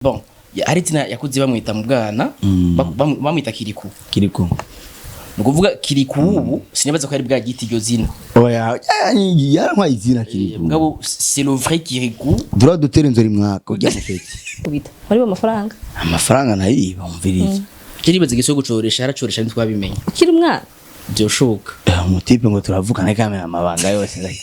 Bon, hari izina yakuze bamwita mu bwana, bamwita Kiriku. Kiriko. Ni ukuvuga Kiriku ubu sinibaza ko yari bwagita iryo zina. Oya, yarantwaye izina Kiriku. Mugabo c'est le vrai Kiriku. Droit d'auteur nzori mwaka ujya mufeti. Kubita wari amafaranga. Amafaranga nayiba, umviriza. Je nibaza igihe cyo gucoresha yaracoresha, ntitwabimenye. Ukiri umwana. Byoshoboka. Umutipe ngo turavugana kamera amabanga yose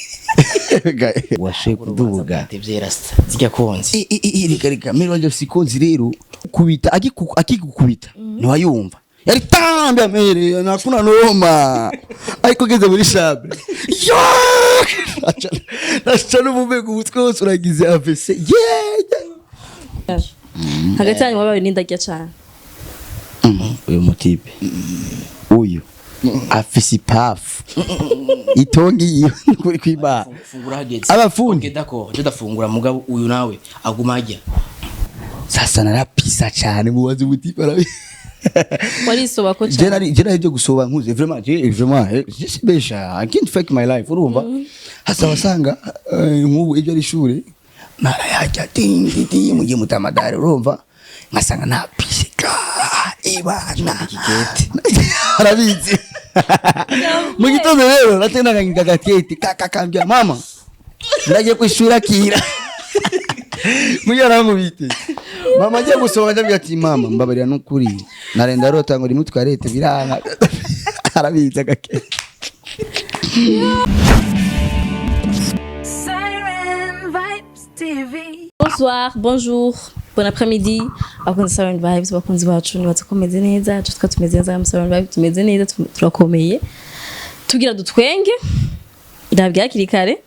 washe kuduga. Tevyera zijya konzi. Reka reka, mimi wanje sikonzi rero kubita akikukubita ntiwayumva, yari tambya mere nakuna noma, ariko geze muri chambre naca n'umumego umutwe wose uragize AVC, yeah. Hagati yanyu wabaye n'indarya cane. Uyu mutipe uyu afise ipafu itongi yiwe kuri kwibara. Fungura hageze. Abafundi. Okay, d'accord, je ndafungura, mugabo uyu nawe aguma ajya. Sasa narapisa cyane, mubaze umutipe arabi. Warisoba ko Je cane. nari je nari byo gusoba nkuze vraiment, je vraiment je suis besha, I can't fake my life, urumva. Hasa wasanga nk'ubu ibyo ari ishure narayajya ding ding mu gihe mutamadari, urumva, ngasanga napise ka ibana arabizi. Mu gitondo rero natendaga agakete kakakambya mama ndagiye kwishuri akira mugihe aramubite mama agiye gusohoka, ndabwira ati: "Mama, mbabarira n'ukuri narenda rota ngo rimwe twarete biranga." Arabizi agakete. Siren Vibes TV. Bonsoir, bonjour, bon après-midi abakunzi Siren Vibes, abakunzi bacu. Nibaza ko meze neza, twe tumeze neza mu Siren Vibes, tumeze neza, turakomeye, tugira dutwenge. Ndabwira hakiri kare,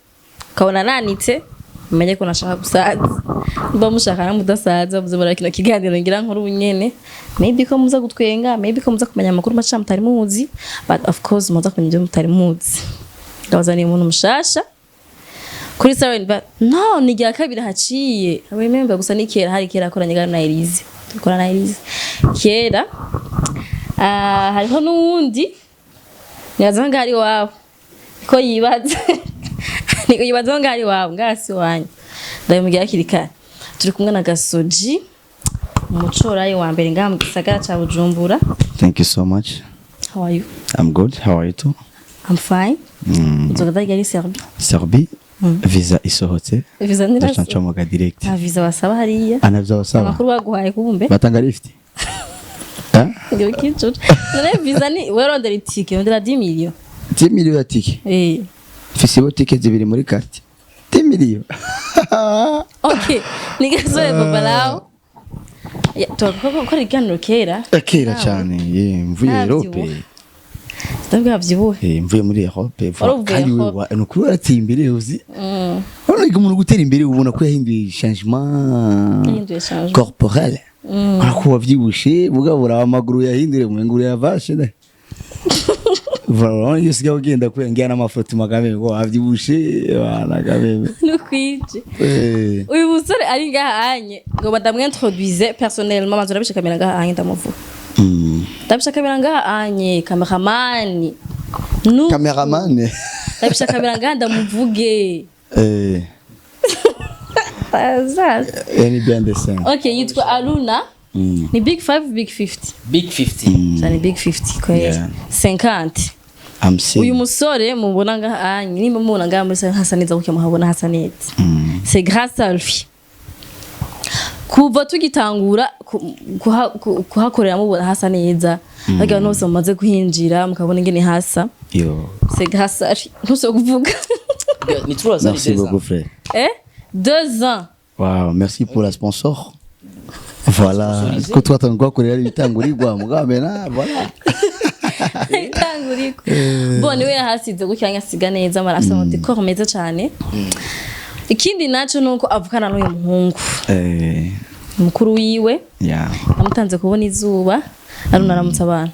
ukabona nanitse mumenye ko nashaka gusaza. Niba mushaka na mudasaza, muze muraba kino kiganiro ngira nkuru nyene. Maybe ko muza gutwenga, maybe ko muza kumenya amakuru maca mutari muzi, but of course muza kumenya ibyo mutari muzi. Ndabazaniye umuntu mushasha kuri Siren Vibes. No ni rya kabiri haciye. Remember gusa ni kera, hari kera akoranye na Elise, dukora na Elise kera. Ah, hariho n'uwundi nibaza ngo ari iwabo, niko yibaza, niko yibaza ngo ari iwabo, ngaha si iwanyu. Ndabimubwira hakiri kare. Turi kumwe na Gasoji, umucorayi wa mbere ngaha mu gisagara ca Bujumbura. Thank you so much. How are you? I'm good. How are you too? I'm fine. Uzoga ryari Serbie? Serbie, visa isohotse. Visa Ndaca niraso. ncomoka direct. Nta visa basaba hariya. Anavyo basaba. Amakuru baguhaye kumbe. Batanga lift. Eh? Ngira ukicura none visa ni wewe rondera itike, rondera 10 millions. 10 millions ya tike. Eh. Mfise botike zibiri muri quartier. 10 millions. Okay, ni Gasore baba lao. Ya, turakora ikiganiro kera. Kera cyane, ye mvuye Ntabyibuha. Europe. Ndabwo yavyibuhe. Eh, mvuye muri Europe. Wari uvuye Kandi Europe. wewe ni ukuri warateye imbere, uzi. Urabona ko umuntu gutera imbere ubona ko yahinduye changement. Yahinduye changement. Corporel. Urabona ko wavyibushe, mugabo uraba amaguru yahindure mu nguru yavashe ne. Urabona iyo usigaye ugenda kubera ngira n'amafoto magambe ngo wavyibushe bana gameme. Nukwije. Eh. Uyu musore ari ngaha anye ngo badamwintroduise personnellement, manzu urabisha kamera ngaha anye ndamuvuga. Ndabisha kamera ngaha anye, cameraman. Nu Cameraman. Ndabisha kamera ngaha ndamuvuge. Eh, Azaza. ni bien dessin. Okay, yitwa Aluna. Ni Big 5, Big 50. Big 50. Cyane Big 50 kweli. Yeah. 50. I'm seeing. Uyu musore mubona ngaha anye, nimba mubona ngaha muri hasa neza kuko muhabona hasa neza, c'est grâce à lui. Kuva tugitangura kuhakorera mubona hasa neza, ariko abantu bose bamaze kuhinjira mukabona ingene hasa, Yo. c'est grâce à lui. Ntuso kuvuga. Ni 3 ans. Merci beaucoup, frère. Eh, 2 ans. Wow, merci pour la sponsor. Voilà. Ko twatangwa kurera ibitangurirwa mugambe na voilà. Itanguriko bon niwe yahasize gutya ngasiga neza amaraso, mm. Décor meza cyane. Ikindi naco nuko avukana n'uyu muhungu Eh, mukuru wiwe. Yeah. Namutanze kubona izuba. Aruna, aramutse abantu.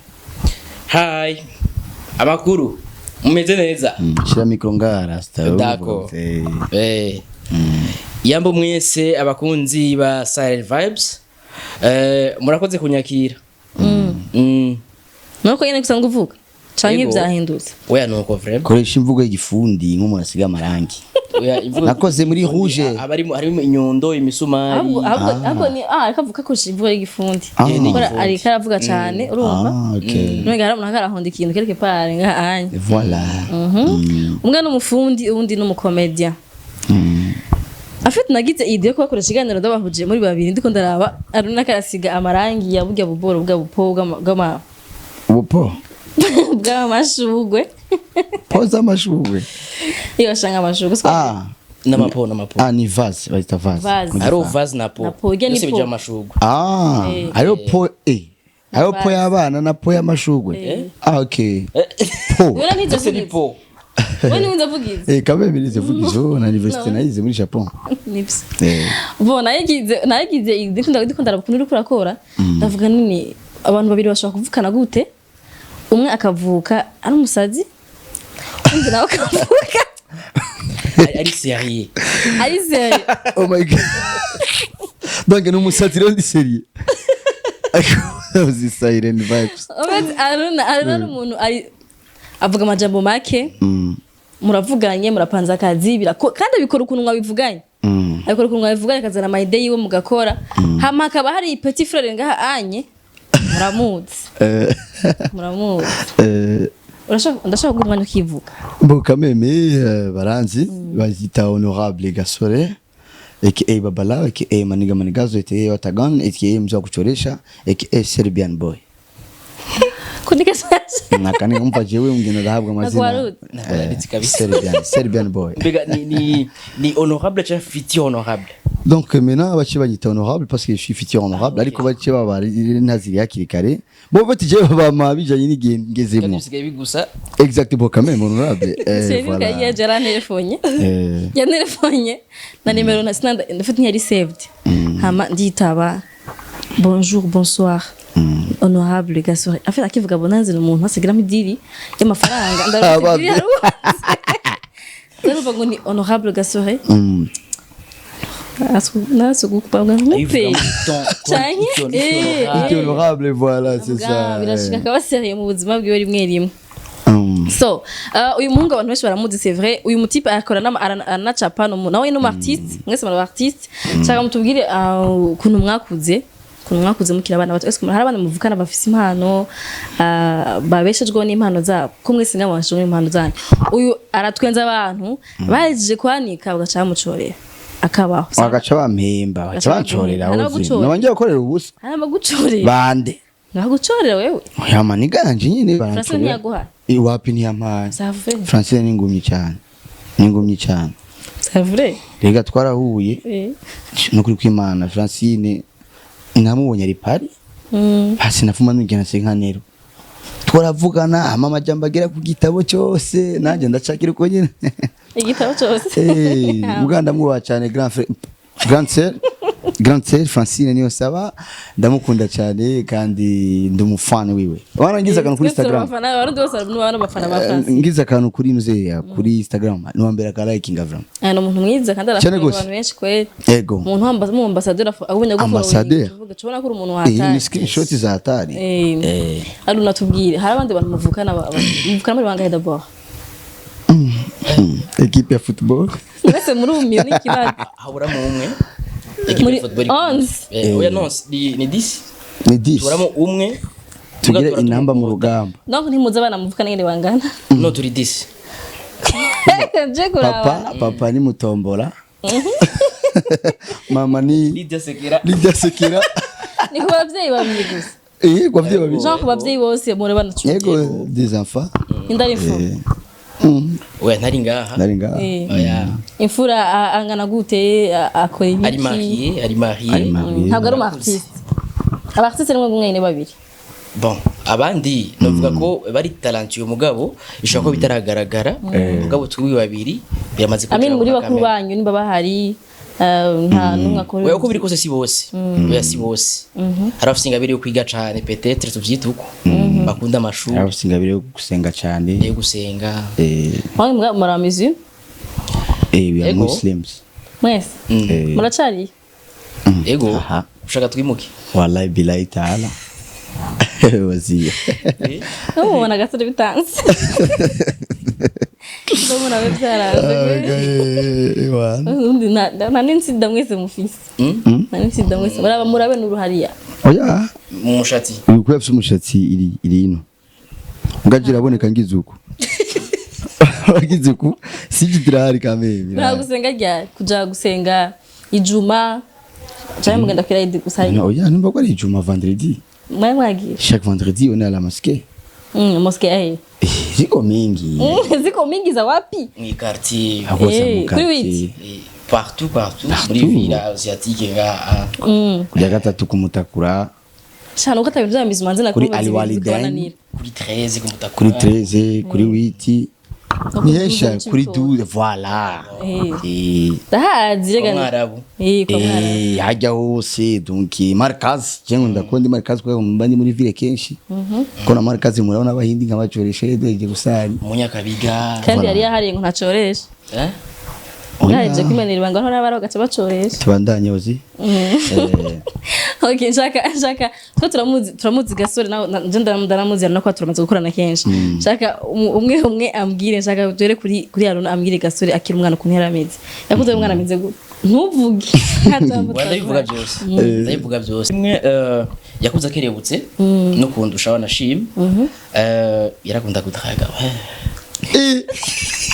Hi, amakuru, mumeze neza? Shira micro ngara rasta. D'accord. Eh. Eh. Yambo mwese abakunzi ba Silent Vibes. Eh, murakoze kunyakira. Nuko nyene gusa nguvuga. Canke Yego. vyahindutse? Oya, nuko vraiment. Koresha imvugo y'igifundi nk'umuntu asiga amarangi. Oya, imvugo. Nakoze muri rouge. Aba harimo inyundo, imisumari. Ahubwo ni ariko avuga ko imvugo y'igifundi. Ah. Eh, ni Kora igifundi. ariko aravuga cane, urumva? Ah, ok. None hari umuntu arahonda ikintu quelque part nga anya. Voilà. Umwe ni umufundi, uwundi ni umukomedia. Afite nagize idée yo kubakoresha ikiganiro ndabahuje muri babiri, ndiko ndaraba Aruna karasiga amarangi ya burya buboro bwa bupo bw'ama Ubupo. bw'amashugwe. Po z'amashugwe. Iyo bashanga amashugwe. Ah. N'amapo, n'amapo. Ah, ni vase, bayita vase. Vase. Hariho vase na po. Na po, ijya ni Byose po. bija amashugwe. Ah, hariho po hariho po Vase. y'abana na po y'amashugwe. Ah, ok. Po. Wewe ntizo Byose ni vugiza. po. Wewe ntizo vugiza. Quand même nize vugizo na université nayize muri Japon. Nibyo. Eh. Bon, nayigize idée ndiko ndaraba ukuntu uriko urakora, ndavuga nini, abantu babiri bashobora kuvukana gute, umwe akavuka ari umusazi, undi nawe akavuka Ari sérieux. ari sérieux? Oh my God. Donc ni umusazi rero ndi sérieux. Uzi Siren Vibes. En fait, Aruna ni umuntu ari avuga amajambo make. Muravuganye, murapanze akazi, kandi abikora ukuntu mwabivuganye. Abikora ukuntu mwabivuganye, akazana ama idées yiwe mugakora. Hama hakaba hari petit frère ngaha anye, muramuzi? Muramuzi? Urashaka, ndashaka kuguha umwanya ukivuga. Bon, quand même, baranzi bazita Honorable Gasore aka Babala aka Maniga Manigazo aka Watagon aka Mzee wa kuchoresha aka Serbian Boy. Kunika sasa. Nakane umva jewe ngenda ndahabwa amazina. Nagwarutse. Nagwarutse kabisa. Serbian Boy. Mbega ni honorable cyangwa futur honorable? Donc maintenant baciye banyita honorable parce que je suis futur honorable, ariko baciye baba ntaziri hakiri kare. Bo bati jewe bama bijanye n'igihe Kandi ngezemo. bisigaye bigusa. Exactement, quand même honorable. Seribuka. Voilà. Yaje arantelefone. Yantelefone na nimero na sinanda ndafite, ntiyari saved. Hama nditaba: "Bonjour, bonsoir, Honorable Gasore." En fait, akivuga bonanze ni umuntu asigiramo idiri y'amafaranga. Ababye. Ndarumva ngo ni Honorable Gasore. Nasugukupa Ayivuga nkupe. mu ton. Canke, Iti honorable, voilà, c'est ça. Birashika akaba sérieux mu buzima bwiwe rimwe rimwe. So uyu muhungu abantu benshi baramuzi, c'est vrai. Uyu mutipe akora aranacapa, nawe ni umu artiste, mwese muri artiste. Shaka mutubwire ukuntu mwakuze mukiri abana bato. Ese hari abana muvukana bafise impano, babeshejweho n'impano zabo, ko mwese mwabashijweho n'impano zanyu? Uyu aratwenza abantu, bahejeje kwanika bagaca bamucorera akabaho. Bagaca bampemba, bagaca bancorera. Hari Uzi abagucorera. nabanje gukorera ubusa. Hari abagucorera. Bande? Ntibagucorera wewe? Oya, maniga yanje nyine. Francine Barancorera. ntiyaguhaye? Iwapi, ntiyampaye. C'est vrai? Francine ni ingumyi cyane, ni ingumyi cyane. C'est vrai? Rega twarahuye. Nukuri kw'Imana, Francine namubonye ari Paris. Hasi nafuma nugenda nsenka nero twaravugana, hama amajambo agera ku gitabo cyose, nanjye ndacakira uko nyine. Igitabo cyose. Eh, muganda mwubaha cyane, grand frère, grand sœur, grand sœur Francine niyo saba, ndamukunda cyane kandi ndi umufana wiwe. Warangiza akantu kuri Twese Instagram. abafana, abarundi bose ni abafana ba Francine. Ngize akantu kuri muzeya kuri Instagram, ni wambere akalikinga vraiment. Ah, ni umuntu mwiza kandi Cyane arafasha gose. abantu benshi kweli. Ego. Umuntu mu ambassadeur abonye Ambassadeur. Uvuga ko uri umuntu Iyi ni wahatari. screenshot za hatari. Eh, ari unatubwire, hari abandi bantu muvukana, muvukana muri bangahe d'abord? Équipe ya football. Mwese murumiwe n'ikibazo. Haburamo umwe. Equipe Muri ya football. 11. Oya, non, ni 10. Ni 10. Tuburamo umwe. Tugire Tugatora. inamba mu rugamba. Donc ntimuzi abana muvukana ingene bangana? No, turi 10. Je kuraba. Papa ni mutombola, mama ni Lydia Sekera. Lydia Sekera. Ni ku bavyeyi babiri gusa? Eh, kwa vyo babiri. Jean, ku bavyeyi bose muri bana 10? Yego, des enfants. Indari imfura? Oya, ntari ngaha. Nari ngaha. Oya. Imfura angana gute, akora ibiki? Ari marié, ari marié. Ari marié. Ntabwo ari umu artiste? Aba artiste ni mwene babiri? Bon, abandi novuga ko bari talentueux, mugabo bishobora kuba bitaragaragara, mugabo turi babiri biramaze. Amin, muri kuja bakuru banyu nimba bahari, nta n'umwe akora? Oya, uko biri kose si bose. Oya, si bose. Hari abafise ingabire yo kwiga cane, peut-être tuvyite uko, bakunda amashuri. Abafise ingabire yo gusenga cyane. Yo gusenga. Mwamwe muri amizu? We are Ego. Muslims. Mwese? Eh. Muracari? Ego. Aha. Ushaka twimuke? Wallahi billahi taala. Waziye. Mubona Gasore bitanze, ndabona we byaranze. Ubundi nta n'insida mwese mufise, nta n'insida mwese muraba, murabe n'uruhariya. Oya. Mu mushatsi. Uyu kuba afise umushatsi iri ino ngaje iraboneka, ngize uku, ngize uku, siji dirahari kameme. Nta gusenga ryari kuja gusenga ijuma canke mugenda kwira idi gusa? No, oya, numva ko ari ijuma, vendredi. Mwe mwagiye? Chaque vendredi on est à la mosquée. Mosquée yahe? Ziko mingi. Ziko mingi za wapi? Mu quartier. Aho za mu Kuri quartier. huit. Partout, partout, muri ville asiatique nga. Kuja gatatu kumutakura. Cyane uko atabintu vya mizima nzi. Kuri Ali Walidain. Kuri 13 kumutakura. Kuri 13, kuri 8. No Ni kuri hesha 12. kuri 12, voilà. Ndahazi rega. Kwa Mwarabu. Kwa Mwarabu. Hajya hose, donc Markaz, je ngo ndakunda Markaz kuko mba ndi muri ville kenshi, ko na Markaz murabona abahindi nkabacoresha yedeje gusari. Munyakabiga. Kandi yari yahariye ngo ntacoresha. Eh. Yaheje kwimenera ibanga aho n'abari bagaca bacoresha. Tubandanye ozi. Okay, nshaka twe turamuzi Gasore nawe nje ndaramuzi ari nako turamaze gukorana kenshi. Nshaka umwe umwe ambwire, nshaka dore kuri Aruna ambwire Gasore akiri umwana ukuntu yari ameze. Yakuze ari umwana ameze gute? Ntuvuge nta jambo. Oya, ndabivuga byose, ndabivuga byose. Imwe yakuze akerebutse no kundusha, wanashima. Yarakunda kudraga.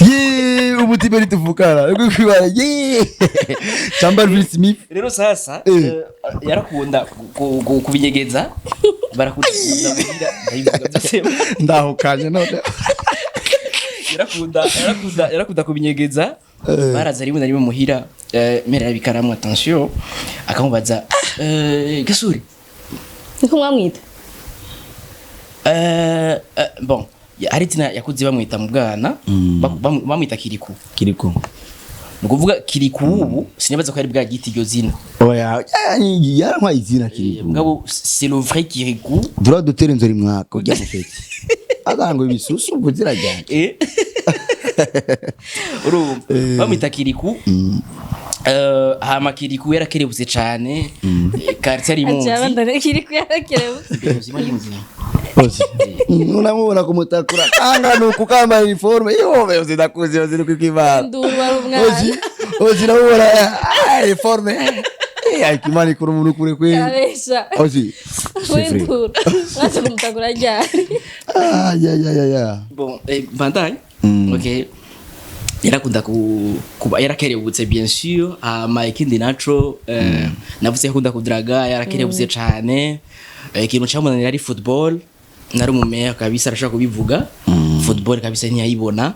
Ye umutima tuvukana kwibara ye Chamba Will Smith. Rero sasa yarakunda kubinyegeza, barakunda kugira, ndabivuga byose. Ndahukanye none. Yarakunda kubinyegeza, baraza rimwe na rimwe muhira, mère yabikaramwe attention, akamubaza Gasore. Niko mwamwita? Bon, hari izina yakuze bamwita mu bwana, bamwita Kiriku. Kiriko. Ni ukuvuga Kiriku ubu sinibaza ko yari bwagita iryo zina. Oya, yarantwaye izina Kiriku. Mugabo c'est le vrai Kiriku. Droit d'auteur nzori mwaka ujya mufeti atanga ibisusu ubwo zirajyana. Urumva bamwita Kiriku. Hama Kiriku yarakerebutse cane, quartier ari aciye munsi. abandanya kiri kuyakerebutse. Ubuzima ni muzima. Unamubona kumutakura kanga nuku kambaye uniforme yobe uzidakuzi uziri kwikivana. Nduru wari umwana. Ozi ozi namubona, uniforme akimana ikura umuntu kure kweli. Arabesha. Ozi. W'induru mwaje kumutakura ryari? Ah, ya ya ya ya. Bon, bandanye. Okay, yarakunda kuba yarakerebutse, bien sûr. Hama ikindi naco, navuze yakunda kudraga, yarakerebutse cane. Ikintu camunanira ari football. Nari umumeya kabisa, arashobora kubivuga. Football kabisa ntiyayibona,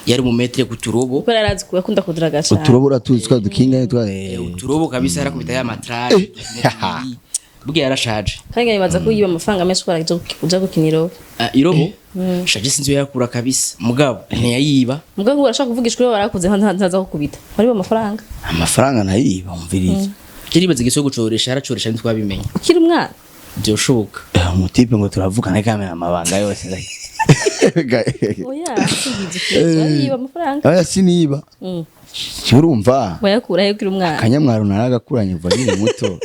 yari umumaître ku turobo. Kuko yarazi yakunda kuduraga cyane. Uturobo uratuzi twa dukinga twa. Uturobo kabisa yarakubita ya matraje, burya yarashaje. Kandi nkibaza ko yiba amafaranga menshi kubera kuja gukina irobo. Ah, irobo shaje sinzi iyo yakura kabisa, mugabo ntiyayiba. Mugabo ngo urashaka kuvugisha ukuri, barakuze ntaza kukubita wari amafaranga. Amafaranga nayiba, umviriza. Je nibaza igihe cyo gucoresha yaracoresha ntitwabimenye. Ukiri umwana. Byoshoboka. Umutipe ngo turavugana kamera amabanga yose. Oya, singize ikibazo, wariba amafaranga? Oya, siniba. Urumva. Wayakura he ukiri umwana? Akanyamwaro naragakuranye kuva nkiri muto.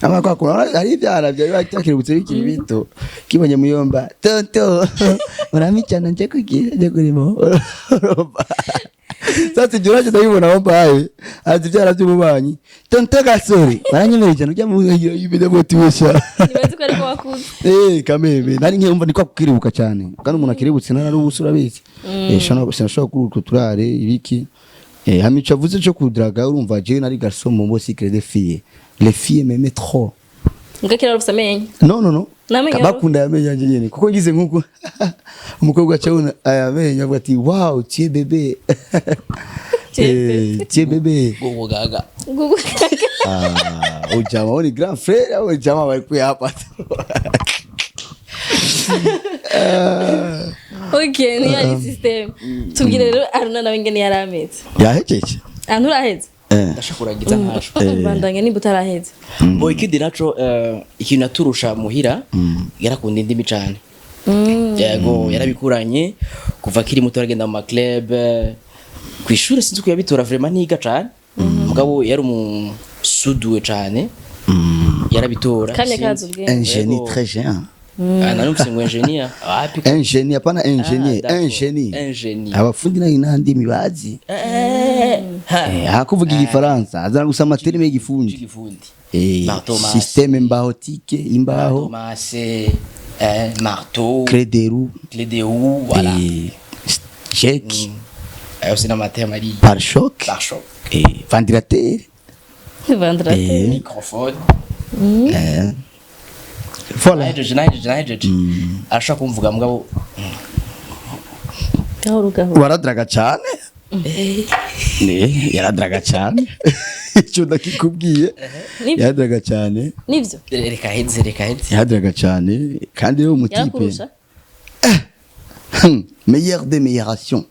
Amakwakura hari ibyara byari bakirebutse bikiri bito, kibonye muyomba, "Tonto, uramicana nje kugira nje kurimo." Urumva sasa ibyo nacyo ndabibona aho mbaye, azi ibyara by'ububanyi, "Tonto Gasore baranyemereye cyane ujya mu motivation." Ntibazi ko ariko wakuze. Kameme nari nkiyumva niko kukiribuka cyane, kandi umuntu akiributse narari ubusa urabizi. Shana sinashobora kuri utwo turare ibiki. Hamico avuze cyo kudraga, urumva je nari garçon mon beau secret des filles. Les filles m'aimaient trop. Mbwa kera wari ufise amenyo? Non, non, non. N'amenyo? Bakunda amenyo yanjye nyene kuko ngize nkuko umukobwa acabona aya amenyo avuga ati: "Wow, tu es bébé." Tu es bébé. Tu es bébé. Gugaga. Gugu. Ah, ujama ni grand frère, ujama bari kuyapa. Okay, niyo ari system. Tubwire rero Aruna nawe ingene yari ameze. Yahejeje. Ah, nturaheze? Ndashaka kurangiza ntaco. Bandanye nimba utaraheze. Bo, ikindi naco, ikintu naturusha muhira, yarakunda indimi cane. Yego, yarabikuranye kuva akiri muto, aragenda mu maclub. Kw'ishure sinzi ko yabitora vraiment, ntiga cane, mugabo yari umusuduwe cane, yarabitora. Kanya Sinzi. kazi ubwenge. Un génie Yego. très géant. Ah, narumvise ngo engineer wapi? Un génie, hapana, un génie. Ah, d'accord. Un génie. Un génie. Abafundi nayo nta ndimi bazi. Eh, ha. Hakuvuga igifaransa, azana gusa ama termes y'igifundi. Igifundi. Eh, Marteau masse. Système imbahotique, imbaho. Marteau masse, marteau. Clé de roue. Clé de roue, voilà. Jack. Ayo c'est n'ama termes ari. Pare-choc. Pare-choc. Ventilateur. Ventilateur. Microphone. Voilà. Nahejeje, nahejeje, nahejeje, arashobora kumvuga mugabo. Gahoro gahoro. Waradraga cyane. Ne, yaradraga cyane, icyo ndakikubwiye. Nibyo. Yaradraga cyane. Nivyo. Reka heze, reka heze. Yaradraga cyane kandi rero umutipe Yarakurusha. Meilleur des meilleurations.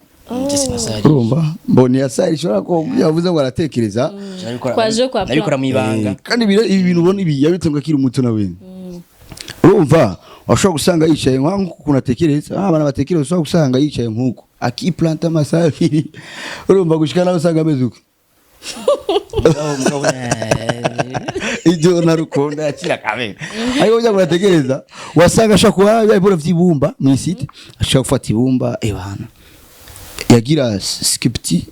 Urumva mboni ya sari ishobora ko yavuze ngo aratekereza. Kwa je, kwa plan. Nabikora mu ibanga. Kandi ibi bintu ubona ibi yabitse akiri muto na wene. Urumva washobora gusanga yicaye nk'uko ukuntu atekereza, abana batekereza, ushobora gusanga yicaye nk'uko akiplanta amasaha 2, urumva, gushika nawe usanga ameze uko. Mugabo, Ibyo narukunda yakira kabera, ariko kugira ngo uratekereza, wasanga ashobora kuba yabibora vy'ibumba mw'isite, ashobora gufata ibumba ebana yagira sculpture.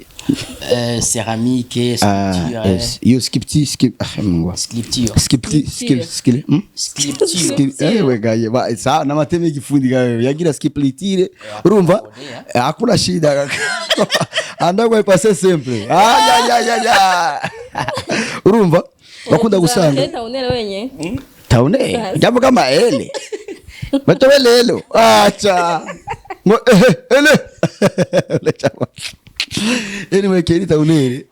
Céramique, sculpture. Iyo sculpture, skip, ah Mungu. Sculpture. Sculpture, skip, skip, Sculpture. Ewe gaye ba sa na ma termes y'igifundi gaye yagira sculpture, urumva hakuna shida, andagwa ipase simple, ah ya ya ya ya, urumva bakunda gusanga Leta unera wenye. Taune jambo kama ele batowe lelo acha ngo ele ele chama. Anyway, keri taunere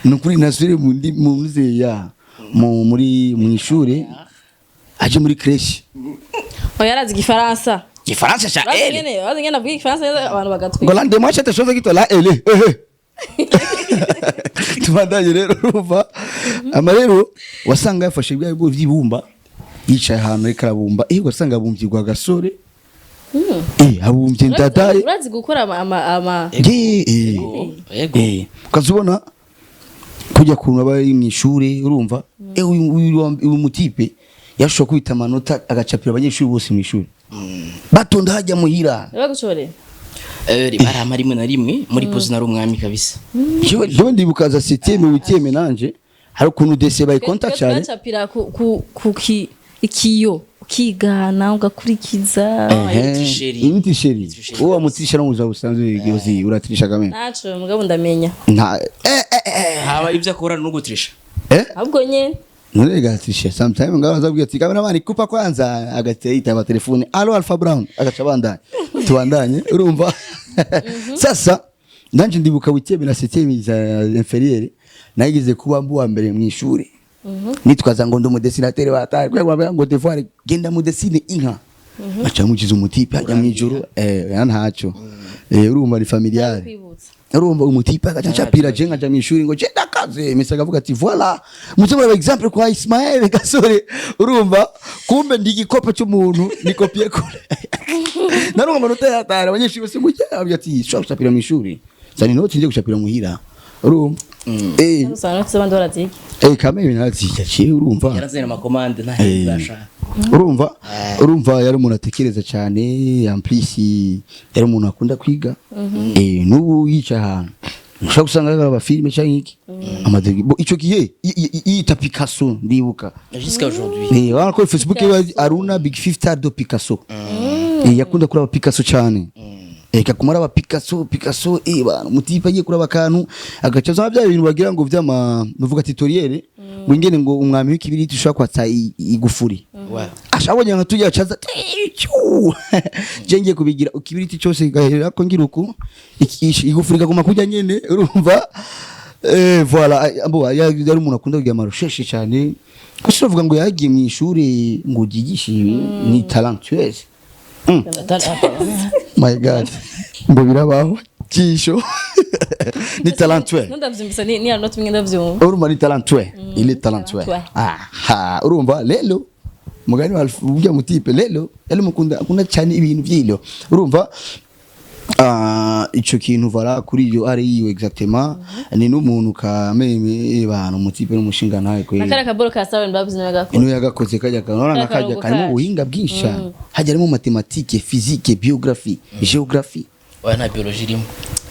nukuri nasubire mu ndi mu muzeya mu muri mu ishure aje muri crèche. Oya, arazi igifaransa. Igifaransa cha Urazi ele. ngene, urazi ngene avuga igifaransa neza abantu bagatwika. Ngo lande moi cette chose qui te la ele eh. Tubandanye rero, urumva amarero wasanga yafashe bya bigo vy'ibumba, yicaye ahantu ariko arabumba, ugasanga abumbye rwa gasore, abumbye ndadaye. Urazi gukora ama Nge Yego. Ukazubona kujya kuntu aba ari mu ishuri, urumva, uyu mutipe yashobora kwita amanota agacapira abanyeshuri bose mu ishuri batonda hajya muhira. Bagushoreye. Barama rimwe na rimwe muri pause, nari umwami kabisa. Jewe ndibuka za septième, huitième, nanje hari ukuntu dessin bayikonta cyane. Twacapira ku ikiyo ukigana ugakurikiza. Tricherie. Ini tricherie, uwo mutirisha no mu buzima busanzwe uzi uratirisha kamene. Naco mugabo ndamenya. Nta eh. Haba ibyo akora no gutirisha. Ahubwo nyene. None gatirisha sometime ngaho azabwira ati: "Cameraman, kupa kwanza." Agatera yitaba telefone: "Allo, Alpha Brown." Agaca bandanye, tubandanye. Urumva sasa nanje ndibuka huitième na septième za inférieure nageze kuba mbu mbere mu ishuri, nitwaza ngo ndi umu dessinateur batari kubera ngo devoir genda mu dessine inka, aca mukiza umutipe ajya mu ijoro, ya ntaco, urumva ni familial. Kwibutsa. Urumva umutipe agaca acapira, je nkaja mu ishuri ngo je ndakaze mesa, akavuga ati: "Voilà, muze muraba exemple kwa Ismaël Gasore." Urumva kumbe ndi igikopo cy'umuntu ni copier coller, narumva amanota yatara abanyeshuri bose ngo jya ati shobora gucapira mu ishuri, zana inoti nje gucapira muhira, urumva. Usanga bafise abandi baraziga. Kame ibintu araziga ciye, urumva. Yarazanye ama commandes ntahebasha. Urumva yari umuntu atekereza cyane, en plus yari umuntu akunda kwiga. N'ubu yicaye ahantu ushobora gusanga ariko araba filime cyangwa iki amadegi. Bo ico gihe yita Picasso, ndibuka. Jusqu'à aujourd'hui. Urabona ko Facebook iba Aruna Big Fifty do Picasso. Yakunda kuraba Picasso cyane. Kakuma araba Picasso, Picasso, bana mutipe agiye kuraba akantu agaca azana bya bintu bagira ngo vyama nuvuga tutoriel ngo ingene ngo umwami w'ikibiriti ushobora kwatsa igufuri. Ashabonye nka tujya acaza tiu je ngiye kubigira ikibiriti cyose gahera ko ngira uku igufuri kaguma kujya nyene, urumva. Voilà, abo yari umuntu akunda kugira amarusheshe cyane, gusa uravuga ngo yagiye mu ishuri ngo ryigishe ibi, ni talentueuse. My God, ngo birabaho kisho ni talentueux. Ndavyumvise ni anot imwe ndavyumva. Urumva ni talentueux, il est talentueux. Talentueux. Ah, urumva lelo mugani wa ujya mutipe lelo yari mukunda akunda cyane ibintu by'ilo, urumva. Ah, Ico kintu voilà kuri iyo ari yiwe exactement, ni n'umuntu kameme abantu umutipe n'umushinga ntawe kweli. Nakara kaboro ka Siren Vibes niwe gakora. Ino yagakoze kajya kanora Kariya nakajya karongo karimo kacu. ubuhinga bwinshi cyane, hajya harimo mathématique, physique, biographie, géographie. Oya, nta biologie irimo.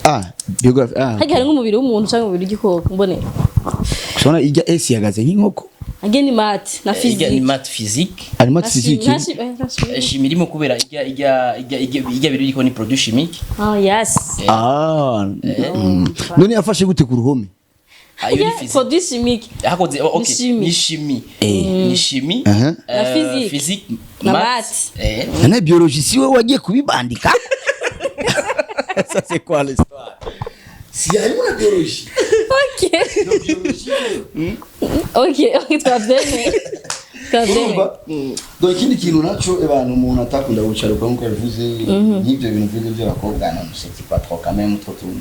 Ah, biographie, ah. Harya hari nk'umubiri w'umuntu cyangwa umubiri w'igikoko mbone? Ushobora ijya S yagaze nk'inkoko. Harya ni math na Ijya ni physique. math, physique. Harimo Na physique. chimie, na chimie, na chimie. Chimie irimo kubera ijya biriko ni produit chimique. Ah, yes. Ah, none yafashe gute ku ruhome? Ah, iyo ni physique. Produit chimique. Hakoze, oh, okay. Ni chimie. Ni chimie, ni chimie. Aha. Na physique. Physique. Na math. math. None biologie si wewe wagiye kubibandika? Ça, c'est quoi l'histoire si harimo na biologie? Ok, twabyemeye, twabyemeye. Urumva? Donc ikindi kintu naco, abantu umuntu atakunda gucaruka nkuko yabivuze, nk'ibyo bintu mvuze by'abakobwa, non, c'est pas trop quand même, trop tuntu.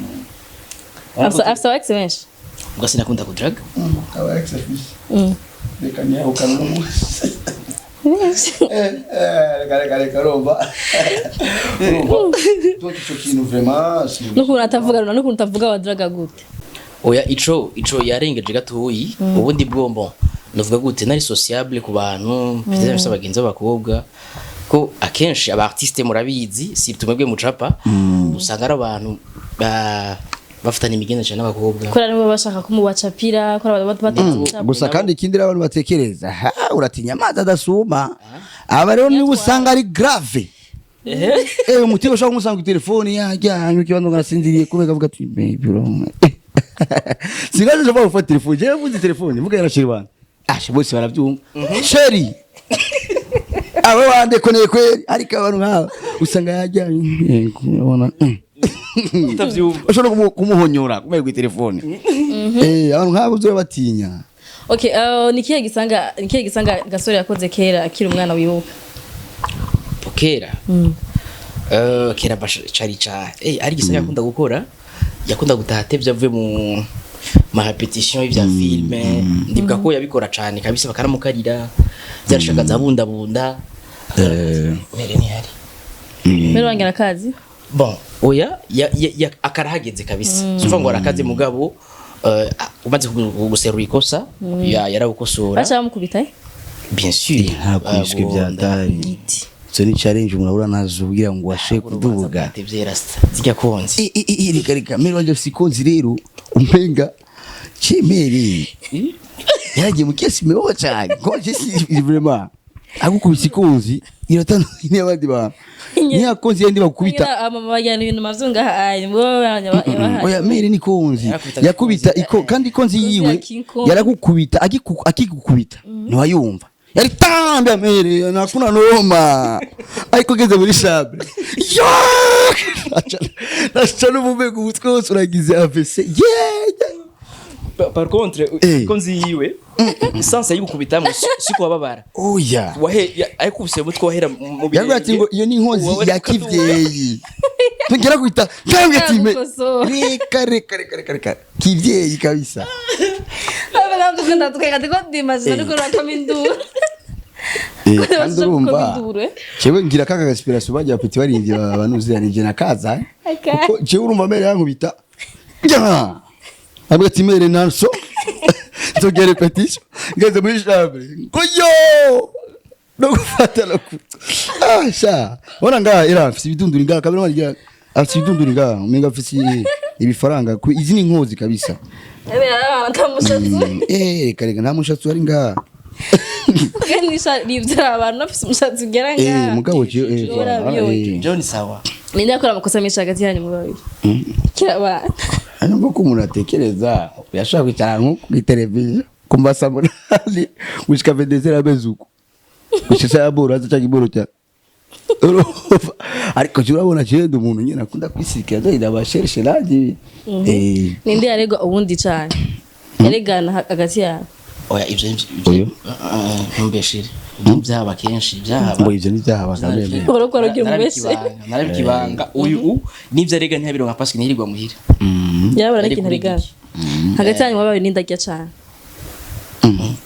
Afise aba ex benshi. Ubwo sinakunda kudraga. Aba ex afise, reka ntiyahukana n'umunsi. Benshi. Reka, reka, reka, urumva, urumva, donc ico kintu vraiment N'ukuntu atavuga runa, n'ukuntu utavuga wadraga gute? Oya, ico yarengeje gatoyi. Ubundi bwombo novuga gute, nari sociable ku bantu, mfite mfite abagenzi b'abakobwa, ko akenshi aba artiste murabizi, si tumwebwe mucapa, usanga ari abantu bafitanye imigenderanire n'abakobwa. Kubera nibo bashaka kumubacapira, kubera batatu. Gusa kandi ikindi rero abantu batekereza, ha, uratinya amazi adasuma. Aba rero niba usanga ari grave, umutima ushobora kumusanga ku telefone yajyanye ikibanza ngo arasinziriye, kubera avuga ati: "Baby, urabona singaje nshobora gufata telefone." Jewe mvuze telefone mvuga yarashira bana, ashe bose barabyumva, chéri abo bandekoneye kweri. Ariko abantu nk'aba usanga yajyanye, urabona. Utavyumva. Ushobora kumuhonyora kubera ku telefone. Abantu nk'abo uzoba batinya. Okay, ni kihe gisanga Gasore yakoze kera akiri umwana wibuka? Kera, kera cari ca ari gisanga yakunda gukora, yakunda gutaha atevye avuye mu ma répétition y'ivya filme. Ndibuka ko yabikora cane kabisa, bakaramukarira, byarashaka zabundabunda mere ntihari. Mbere wangira akazi. Bon, oya, akarahageze kabisa, suva ngo arakaze, mugabo umaze guserura ikosa yarawukosora. Baca bamukubita, eh? Bien sûr. Ntakubiswe bya dari. Izo ni challenge umuntu ahura nazo kugira ngo ashe kuduga. Zijya konzi. Reka, reka, mere wanje afise ikonzi rero umenga cemere yaragiye mu kesi meho cyane ko je si vraiment agukubise ikonzi iratandukanye n'abandi bantu, niya konzi yandi bakubita. Ngira amama bajyana ibintu mavyo ngaha ayi bo yabahaye. Oya, mere ni konzi. Yarakubita. Yakubita iko kandi ikonzi Konzi yiwe ya King Kong. yarakukubita, akigukubita ntiwayumva, yari tambya mere nakuna noma, ariko ugeze muri chambre yo naca n'umumego umutwe wose uragize AVC, yeah. Par contre ikonzi yiwe essence yayigukubitamo si kubabara. Oya. Wahe ayikubise umutwe wahera mu Yavuga ati ngo iyo ni inkozi Wowe ya kivyeyi, tongera kwita cyangwa ati Yagukosora. Reka, reka, reka, reka, reka, kivyeyi kabisa. Ndatwenga ndiko ndimagina ariko urakoma induru. Kandi urumva jewe ngira kaka gaspiration bajya petit barindye banuzi ni je nakaza kuko jewe urumva mere yankubita. Ja! Avuga ati mere nanso nzogera répétition, ngeze muri chambre ngo yo no gufata no ku ah sha bona ngaha era afise ibidunduri ngaha kabiri marya afise ibidunduri ngaha umenga afise ibifaranga izi ni inkozi kabisa. Nta mushatsi. Reka, reka, nta mushatsi wari ngaha. Kandi nibyara abantu bafise umushatsi ugera ngaha. Mugabo jewe Ushobora voilà, byose. John sawa. Ninde akora amakosa menshi hagati yanyu mu babiri kira abana? Hanyuma ko umuntu atekereza yashobora kwicara nko kuri televiziyo kumva saa 8 gushika 22h ameze uko, gushika ya boro aza cyangwa iboro cya urumva, ariko je urabona je ndi umuntu nyine akunda kwisikira dore ndabashereshe nanjye. Ninde yaregwa ubundi cane yaregana hagati yanyu? Oya, ivyo Oyo. Ntumbeshire, ibyo byaba kenshi byaba. Ngo ivyo ntibyahaba kameme. Uriko uragira umubeshe. Narabikibanga uyu n'ivyo arega ntiyabironka parce que ntiyirirwa muhira. Yarabona Yari n'ikintu kuri aregana giki. Hagati yanyu mu babiri ninde arya cane?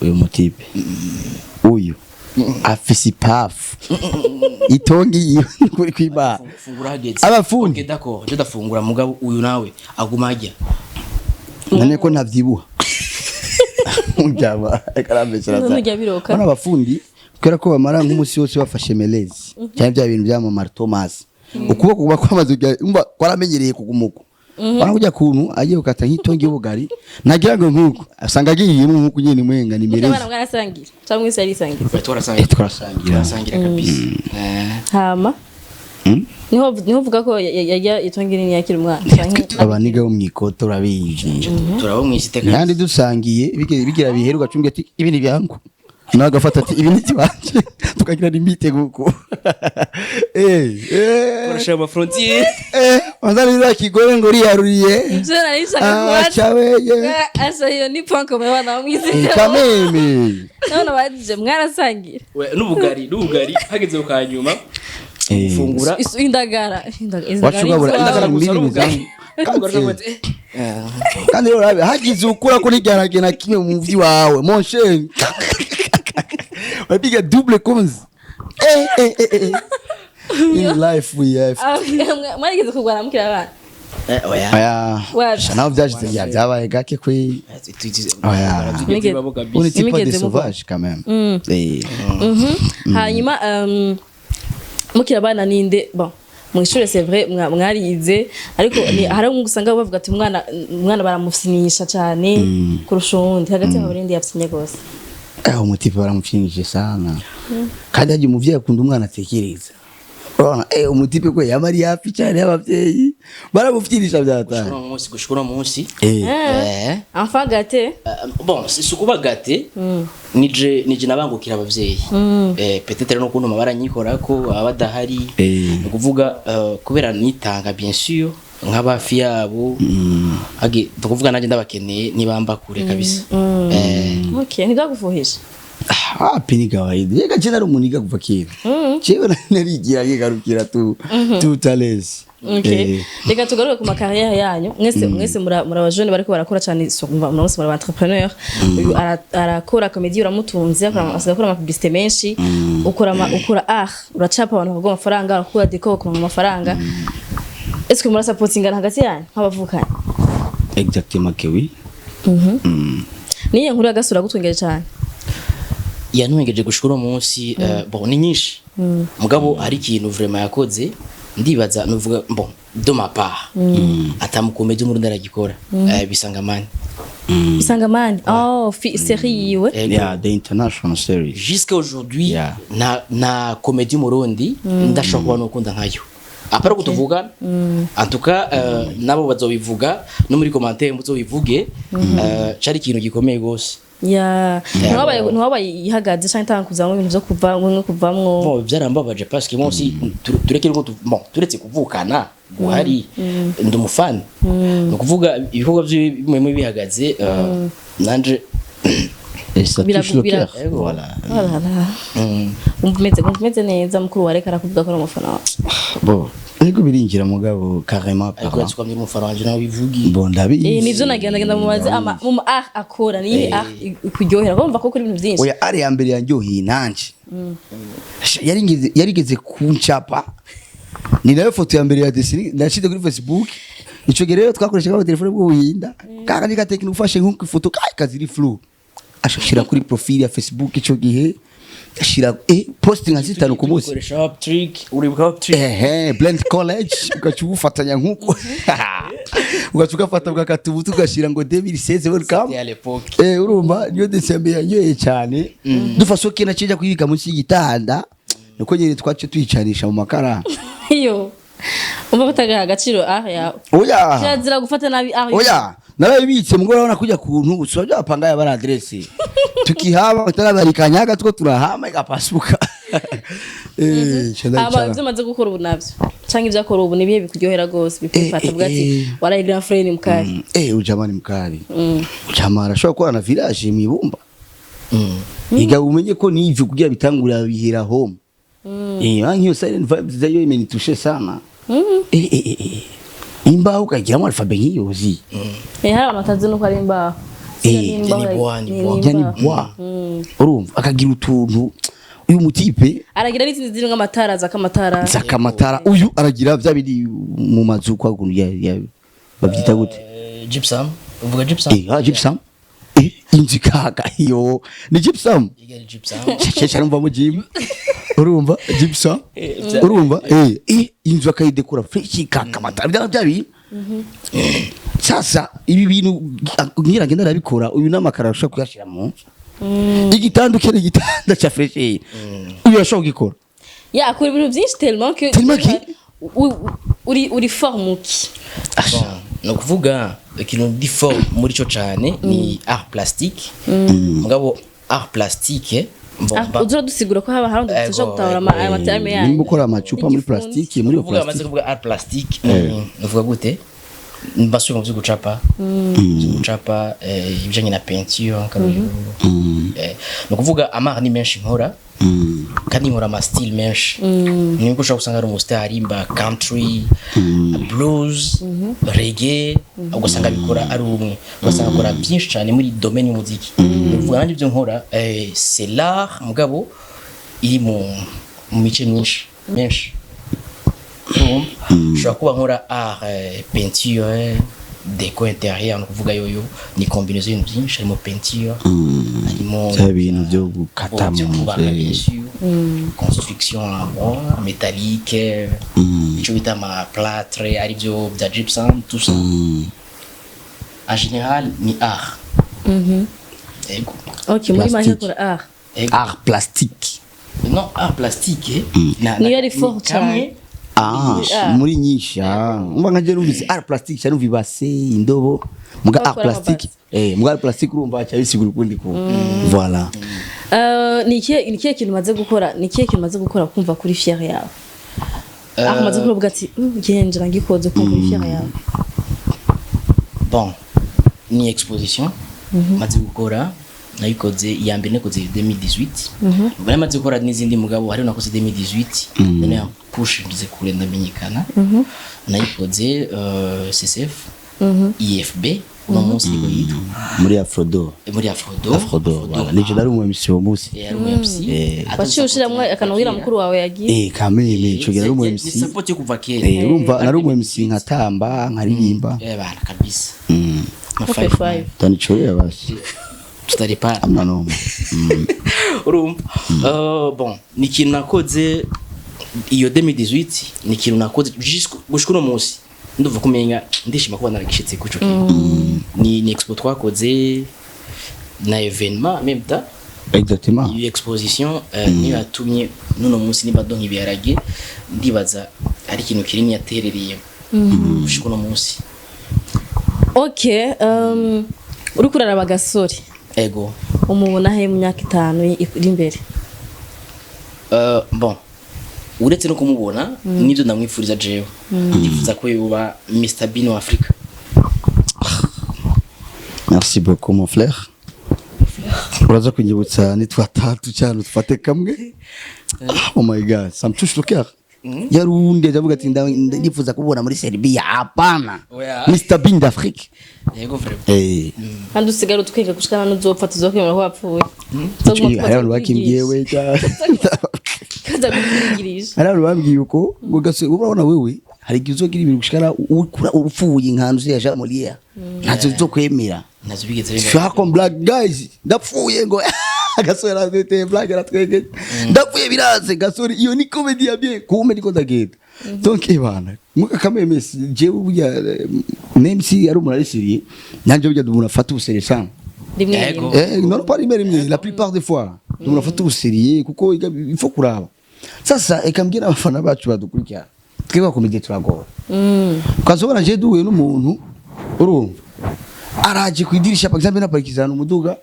Uyu mutipe uyu. Afise ipafu itongi yiwe kuri kwimana. Fungura hageze. Abafundi. Okay, d'accord, je ndafungura, mugabo uyu nawe aguma ajya. None ko ntavyibuha byaba karambesera. None urya biroka. Bana abafundi, kubera ko bamara nk'umunsi wose bafashe melezi cyane bya bintu bya Mama Thomas, ukuboko kuba kwamaze umva kwaramenyereye kugumuko. Bana kujya kuntu agiye gukata nk'itongi y'ubugari, nagira ngo nkuko asanga agiyemo nkuko nyene mwenga ni Murya melezi. abana mwarasangira cyangwa mwese yarisangira? Twarasangira. Twarasangira. Twarasangira kabisa. Hama niho uvuga ko yarya itongi nini yakira umwana canke- Abaniga bo mwikoto urabizi. Turabo mwisite. Kandi dusangiye bigira biheruka ugacumbwa ati ibi ni byangu, nawe agafata ati ibi ni ibyanje, tukagira limite kuko Turashira ama frontières. Wanzani kigore ngo riyaruriye. Ivyo nari nshaka Ah, kubaza. chaweye. Asa iyo ni point commun abana bo mw'isi. Kameme. None abajije mwarasangira? We, n'ubugari hageze ku kanyuma fungura. Indagara Wacugabura iwawe. indagara gusa mbili n'ubugari. mizamu. Ubugari uravuga ati, Kandi rero urabe hagize ukura ko ntibyarage na kimwe mu muvyi wawe, mon cher, wapiga double konzi. In life we have Ah, mwarigeze kurwana mukiri abana? Oya. Aya. Wapi? Naho byashize byabaye gake kwe. Oya. On était pas des Nimigeze muko. sauvages quand même. Hanyuma mukiri abana ninde, bon, mu ishure c'est vrai mwarize, ariko hari umwe usanga bavuga ati umwana baramufyinisha cyane kurusha uwundi. Hagati yabo ninde yafyinye gose? Umutipe baramupfinyije sana. Kandi hagiye umuvyeyi akunda umwana atekereza. Urabona umutipe ko yaba ari hafi cyane y'abavyeyi, baramupfinisha byatanga. Gushika uno munsi, gushika uno munsi. Enfant gâté. Bon, si ukuba gâté, nije nabangukira abavyeyi, peut-être no kuntuma baranyikora ko baba badahari. Ni ukuvuga kubera nitanga bien sûr nk'abafi yabo, age tukuvuga nanjye ndabakeneye nibamba kure kabisa. Okay, ntibyagufuhisha? Ah, ni kawaida. Yega je nari umuniga kuva kera. Jewe narigira nkigarukira tu tout à l'aise. Okay. Reka tugaruke ku ma carrières yanyu mwese. Mwese muri abajene bariko barakora cyane, mwese muri entrepreneur. Uyu arakora comédie, uramutunze, asigaye akora ama publicité menshi, ukora art, uracapa abantu bakaguha amafaranga, urakora déco bakaguha amafaranga. Est-ce que murasapotingana hagati yanyu nk'abavukanye? Exactement que oui. Niyo nkuru y'agasura gutwengeje cyane? Yantwengeje gushika uno munsi, bon, ni nyinshi, mugabo hari ikintu vraiment yakoze, ndibaza nuvuga, bon, de ma part, atamukomedi umurundi aragikora, bisangamani. Isangamani, oh, série yiwe. Ego. Yeah, the international series. Jusqu'à aujourd'hui, na comédie murundi ndashobora kuba nukunda nkayo apara ko tuvuga. En tout cas, nabo bazobivuga no muri commentaire muzobivuge. Cari ikintu gikomeye gose. Ya, ntiwabaye ihagaze canke itanga kuzamwo ibintu vyo kuva mwe kuvamwo? Bon, byarambabaje parce que moi aussi tureke ko bon, turetse kuvukana guhari, ndi umufana, ni ukuvuga ibikorwa bimwe bihagaze, nanje Et ça touche le cœur. Voilà. Voilà. Wumva umeze neza mukuru wa reka arakuvuga ko ari umufana wawe? Bon, ariko birinjira mugabo carrément Ariko parlant. yatsukamye umufana wanje nawe bivugi. Bon, ndabizi. Nivyo nagenda mubaze ama mu art akora ni art ikuryohera, kumva ko kuri ibintu byinshi. Oya, ari ya mbere yanjyoheye nanje. Yarigeze kuncapa. Ni nayo foto ya mbere ya dessin nashize kuri Facebook. Ico gihe rero twakoreshaga telefone bw'ubuhinda. Kaka ni katekini ufashe nk'uko ifoto kai kaziri flou. Ashashira kuri profile ya Facebook ico gihe. Ashira post nka zitanu ku munsi. Ukoresha up trick, uribuka up trick? Ehe, blend college ugaca ubufatanya nk'uko ugaca ugafata bwakatubu tugashira ngo 2016 welcome. C'était à l'époque. Urumva niyo December yanyoye cyane, dufashe ko kina kuyibika munsi y'igitanda, niko nyine twace tuyicanisha mu makara. Iyo umva kutagaha agaciro art yawe. Oya. Kirazira gufata nabi art. Oya, narabibitse mugore, urabona kujya kuntu usabye bapanga ya bara adresse tukihaba utarabarika two turahama igapasuka. Aba ibyo umaze gukora ubu navyo canke ibyo akora ubu nibihe bikuryohera gose bikufata uvuga ati waraye grand frère ni mukari? Ujama ni mukari. Ujama arashobora gukora na village mwibumba. Iga umenye ko n'ivyo kugira bitangura bihera home. Nk'iyo silent vibes zayo imenitushe sana. Imbaho ukagiramo alphabet nk'iyo uzi. Hari abantu batazi nuko ari imbaho. Ni bois, ni bois. Ujya ni bois. Urumva akagira utuntu. Uyu mutipe Aragira n'izindi zirimo amatara, z'akamatara. Zakamatara. Uyu aragira bya biri mu mazu kwa kuntu ya babyita gute? Gypsum, uvuga gypsum. Ah, gypsum, inzu ikaga iyo ni gypsum. Yeah, gypsum. Cyane numva mu gym, urumva gypsum, urumva inzu akayidekora fresh, ikaka amatara, bya biri. Sasa ibi bintu ngira ngenda arabikora. Uyu n'amakara arashobora kuyashira mu nzu, igitanda ukera, igitanda cya fresh, uyu arashobora kugikora. Ya, akora ibintu byinshi tellement que Tellement que- uri fort muki? Bon, ni ukuvuga ikintu ndi fort muri cyo cyane ni art plastique. Mugabo art plastique, bon, Uza dusigura ko haba hari undi tudashobora gutahura aya materme yanyu. Nimba ukora amacupa muri N'igifundi. plastique, muri iyo kuvuga amaze plastique. Kuvuga art plastique, uvuga gute? Mbasuye mu byo gucapa, byo gucapa, ibijanye na peinture akarorero. Ni ukuvuga ama art ni menshi nkora, kandi nkora ama style menshi. Nibwo ushobora gusanga ari umustar arimba country, blues, reggae, ugasanga abikora ari umwe, ugasanga akora byinshi cyane muri domaine y'umuziki. Ni ukuvuga nanjye ibyo nkora, c'est l'art, mugabo iri mu mice myinshi menshi. Urumva? Ushobora kuba nkora art, peinture, déco intérieur. Ni ukuvuga yoyo ni combinaison y'ibintu byinshi, harimo peinture, harimo Bya bintu byo gukata byo mu kubaka, nzu. Bien sûr, construction en bois, métallique, icyo bita ama plâtre, ari byo bya gypsum, tout ça. En général ni art. Ego. Ok, muri make Plastique. akora art. Ego. Art plastique. Non, art plastique Niyo ari fort ni kamwe. cyane. Ah, Ah. muri nyinshi. Umva nka je numvise art plastique cyane, numva ibase, indobo, muga art Bakora plastique, muga art plastique, urumva cya bisigura ukundi ku voilà. Ni ikihe kintu umaze gukora, ni ikihe kintu umaze gukora kumva kuri fier yawe, aho umaze kuvuga ati: "Ngenje ngikoze", kumva kuri fier yawe? Bon, ni exposition maze gukora. Nayikoze iya mbere nakoze 2018. Ubwo namaze gukora n'izindi, mugabo hariho nakoze 2018 none ya push ngize kure ndamenyekana. Nayikoze CCF IFB, uno munsi niko yitwa. Muri Afrodo. Muri Afrodo. Afrodo, voilà, nije nari umu MC uwo munsi. Yari umu MC. Waciye ushiramwo akantu mukuru wawe yagiye. Kameme ico gihe nari umu Ni MC. support yo kuva kera. Urumva nari umu MC, nkatamba, nkaririmba. Bana kabisa. Ma Okay, five. five. Tanichorera basi. Tutaripara. Amna noma. Urumva, bon, ni ikintu nakoze iyo 2018, ni ikintu nakoze gushika uno munsi ndumva kumenga ndishima kuba naragishitse kuco kintu. Ni expo twakoze na événement en même temps. Exactement. Iyo exposition, niyo yatumye n'uno munsi niba donka ibiharage, ndibaza ari ikintu kinini yaterereye gushika uno munsi. Ok, uriko uraraba Gasore, Ego. umubona he mu myaka 5 iri imbere? Bon, uretse no kumubona nibyo ndamwifuriza, jewe ndifuza ko yoba Mr Bean wa Afrika. Merci beaucoup, mon frère. Uraza kunyibutsa nitwatatu cyane tufate kamwe. Oh my God, ça me touche le cœur. Yari uwundi ajavuga ati: "Ndifuza kubona muri Serbia." Hapana. Oya. Mr Bean d'Afrique. Yego, vraiment. Kandi usigare utwika gushika n'uzopfa, tuzokwemera ko wapfuye. Hari abantu bakimbwiye we. Kaza kukwigirisha. Hari abantu bambwiye uko ngo: "Gase, urabona wewe hari igihe uzogira ibintu gushikana ukura upfuye nka nzu ya Jean Molière, ntazo uzokwemera." Nazo bigeze biba. Shaka black guys, ndapfuye ngo Gasore aratweteye black, aratwege, ndapfuye biraze Gasore, iyo ni comedy ya bien, kumbe niko ndagenda. Donc ibana muka kameme jewe burya, même si ari umuntu ari sérieux, nanje burya umuntu afata ubusérieux sana. Rimwe Yego. rimwe. Non, pas rimwe rimwe, la plupart des fois umuntu afata ubusérieux, kuko il faut kuraba. Sasa eka mbwira abafana bacu badukurikira, twebwe abakomedi turagora. Ukazobona je duhuye n'umuntu, urumva araje ku idirisha, par exemple naparikizana umuduga: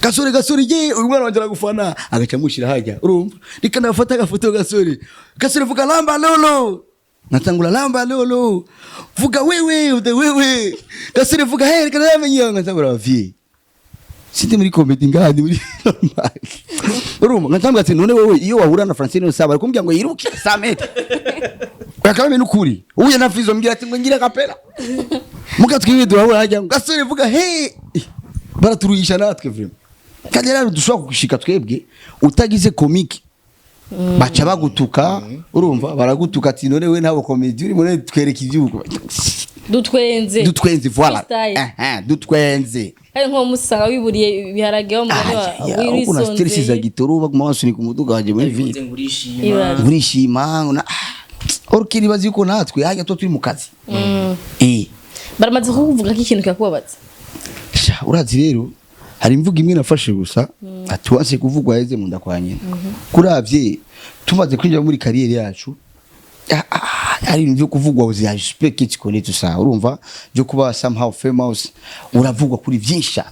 "Gasore, Gasore, ye uyu mwana wanje aragufana." Agaca amushira hajya, urumva reka nafata agafoto. "Gasore, Gasore, vuga lamba lolo." Natangura lamba lolo, "Vuga wewe ude wewe Gasore, vuga he." Reka namenye ngatangura vie sindi muri comedy ngaha, ndi muri normal. Urumva ngatambwa ati: "None wewe iyo wahura na Francine Usaba ari kumbwira ngo yiruke 100 mètres." Yakabame nukuri uye na Fizo mbwira ati ngo ngira kapela muga twiwe durahura hajya ngo: "Gasore, vuga he." Baraturuhisha natwe vraiment, kandi rero dushobora kugushika twebwe utagize comique. Baca bagutuka, urumva baragutuka ati: "None we ntabo comedy uri muri, twereka igihugu." Dutwenze. Dutwenze, voilà. Freestyle. Dutwenze. Kandi nk'uwo munsi usanga wiburiye ibiharage wa mugani wa Uko na stress za wisonzeye. gitoro, baguma basunika umuduga wanje muri ville. Ngo urishima. Ibaze. Urishima na orukiri bazi yuko natwe hajya tuba turi mu kazi. Baramaze kukuvuga ko ikintu kirakubabaza? Sha, urazi rero hari imvugo imwe nafashe gusa, ati wanse kuvugwa yeze mu nda kwa nyina. Kuravye tumaze kwinjira muri carrière yacu, hari ibintu byo kuvugwa uzi, j'espère que tu connais tout ça, urumva byo kuba somehow famous, uravugwa kuri byinshi cyane,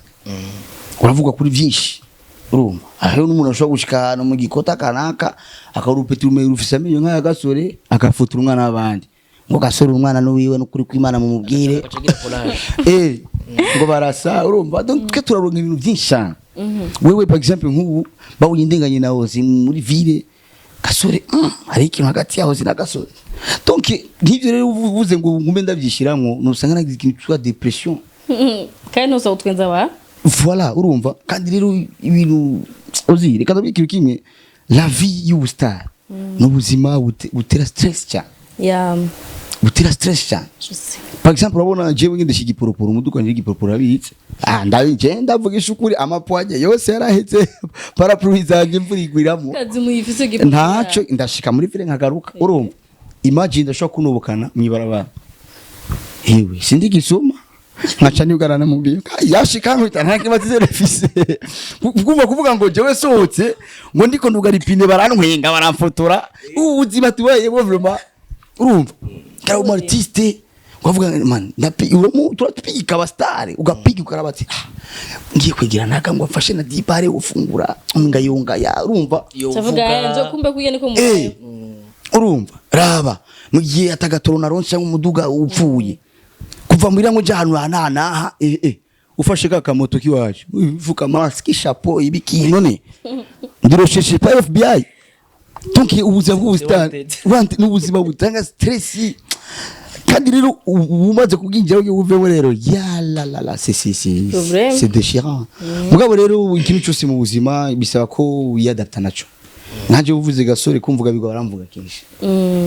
uravugwa kuri byinshi. Urumva hariho n'umuntu ashobora gushika ahantu mu gikota kanaka, akarupeta urume rufise amenyo nk'aya Gasore, agafotora umwana w'abandi ngo: "Gasore umwana n'uwiwe, n'ukuri kw'Imana mumubwire." Agaca agira collage. Ngo barasa, urumva. Donc twe turaronka ibintu byinshi cyane. Wewe par exemple, nk'ubu babonye indenganye na Ozi muri ville, Gasore, hari ikintu hagati yaho na Gasore. Donc nk'ivyo rero uvuze ngo ngume ndabyishiramwo, nusanga nagize ikintu cyitwa dépression. Kandi ntuza gutwenza ba Voilà, urumva. Kandi rero ibintu uzi, reka ndabwira ikintu kimwe: la vie y'ubustar ni ubuzima butera stress cyane. Ya. Butera stress cyane. Je sais. Par exemple, urabona jewe ngendesha igiporoporo, umuduga wanje w'igiporoporo urabitse. Ndaje ndavugisha ukuri, amapwanye yose yaraheze, parapluie zanje imvura igwiramo. Kazi muyifise. Ntaco, ndashika muri ville nkagaruka. Urumva, imagine ndashobora kunubukana mwibarabara, hewe sindi gisuma, nkaca niugarana mu biyo yashika nkwita nta kibazo refise kumva kuvuga ngo jewe sohotse ngo ndiko ndugara ipine, barantwenga, baramfotora. Ubu buzima tubayemo vraiment, urumva kara umu artiste ukavuga: "Man, ndapi uramu turapika aba star." Ugapiga ukaraba ati: "Ah, ngiye kwegera naka ngo amfashe na dipare gufungura ngayunga ya." Urumva. Ndavuga njo kumbe kuye niko mu Urumva, raba mu gihe atagatoro naronse cyangwa umuduga upfuye, kuva muri ngo nja ahantu aha naha, ufashe ka kamoto kiwacu, uvuka mask, chapeau, ibiki, none ndirosheshe pa FBI. Donc ubuzima bw'ubusitani Wanted. wanted, n'ubuzima butanga stress. Kandi rero ubu umaze kubwinjira ugiye uvemo rero, ya la la la, c'est Problème. c'est déchirant. Mugabo rero ikintu cyose mu buzima bisaba ko wiyadapta naco. Nkaje uvuze Gasore, kumvuga bigwa, baramvuga kenshi,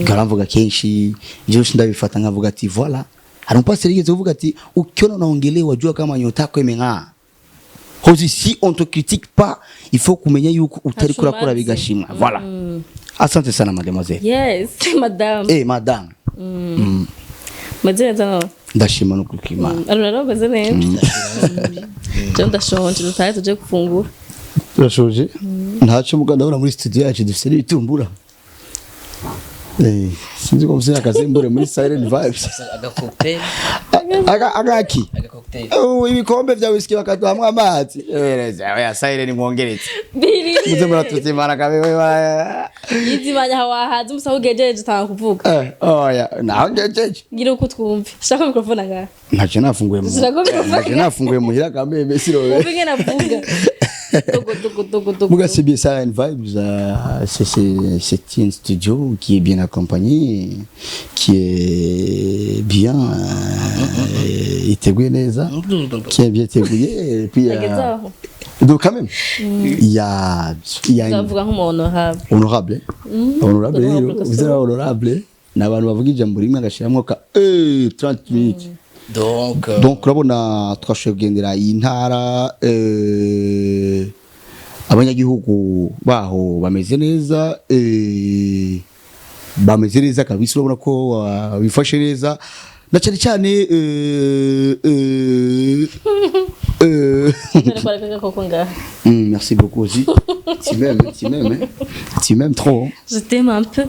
baramvuga kenshi. Byose ndabifata nkavuga ati: "Voilà." Hari umupasiteri yigeze kuvuga ati: "Ukiona unaongelewa, jua kama nyota yako imeng'aa." Hozi si on te critique pas, il faut kumenya yuko utari Ntaco kurakora umaze. bigashimwa. Voilà, asante sana mademoiselle. Yes, madame. Madame. Meze neza none? Ndashima no kuri Imana. Aruna rero meze neza. Je ndashonje, dutahe tuje gufungura. Turashoje, ntacyo muga ndabona muri studio yacu dufite n'ibitumbura. Sinzi ko mufite akazembure muri Silent Vibes. Agacocktail. Agaki. Agacocktail. Oh, ibikombe vya whisky bakaduhamwo amazi. Oya, Silent mwongeretse. Biri. Muze muratuzimana kabe. Yizimanya aho wahaze umusaho ugejeje utanga kuvuga. Oya, naho ngejeje. Ngira uko twumve. Shaka microphone ngaha. Ntacyo nafunguye mu. Shirako microphone. Ntacyo nafunguye muhira kameme sirobe. Wumve ingene avuga. Dogo dogo dogo dogo. Muga c'est bien Silent Vibes, c'est un studio qui est bien accompagné, qui est bien iteguye neza, qui est bien teguye, et puis Ageze aho. donc quand même il y a une Ndavuga nk'umu honorable. Honorable, honorable rero Honorable. vous êtes honorable, ni abantu bavuga ijambo rimwe agashiramwo ka 30 minutes. Donc Donc urabona twashoboye kugendera iyi ntara, abanyagihugu baho bameze neza, bameze neza kabisa. Urabona ko bifashe neza na cyane cyane None ko areka koko ngaha. Merci beaucoup aussi. Tu m'aimes, tu m'aimes, hein? Tu m'aimes trop, hein? Je t'aime un peu.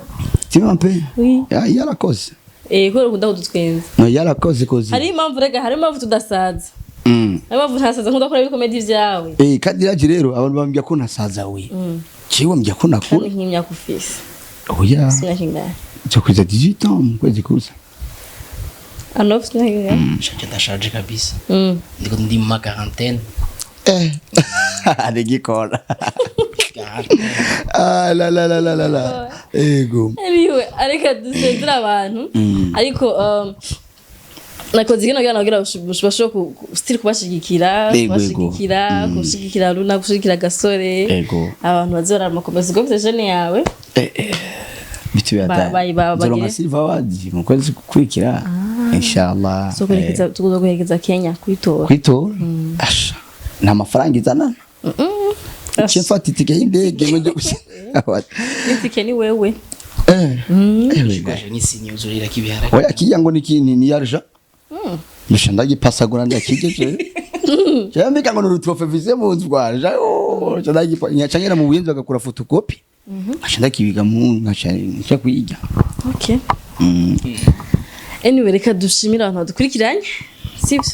Tu m'aimes un peu. Oui. Il y a la cause. Kubera ukunda kudutwenza. Non, il y a la cause cause. Hari impamvu rega, hari impamvu tudasaza. Hari impamvu ntasaza, nkunda kureba ibikomedi vyawe. Kandi raje rero abantu bambwira ko nasaza we. Jewe mbwira ko nakura. Kandi nk'imyaka ufise. Oya. Ufise imyaka ingahe? Cyo kwiza 18 ans mu kwezi kuza. Ano ufise imyaka ingahe? Shanje ndashaje kabisa. Ndiko ndi mu ma quarantaine. Nigikora. Ah la la la la la la. Ego. Anyway, areka dusezere abantu. Ariko Nakoze kino kugira ngo bashobore still kubashigikira, Yego, yego. kubashigikira, gushigikira Luna, gushigikira Gasore. Yego. Abantu bazora amakomeza ubwo chaîne yawe. Bitu Bagire- nzoronka silver award mu kwezi gukurikira, inshallah. Tuzoguherekeza, tuzoguherekeza Kenya kwitora. Kwitora, asha, nta mafaranga izanana. Nce mfata itike y'indege ngo nje gusa. Itike ni wewe. Shikaje n'isi yuzurira kibiharage. Oya, kijya ngo ni argent. Ndusha ndagipasagura ndakigeje. Cyambika ngo ni trophée vise mu nzu rwanje. Oh, ndagipa nyacangera mu buyenzi bagakora photocopie. Nkaca ndakibiga mu nkaca nca kuyijya. Okay. Anyway, reka dushimire abantu badukurikiranye. Sibyo?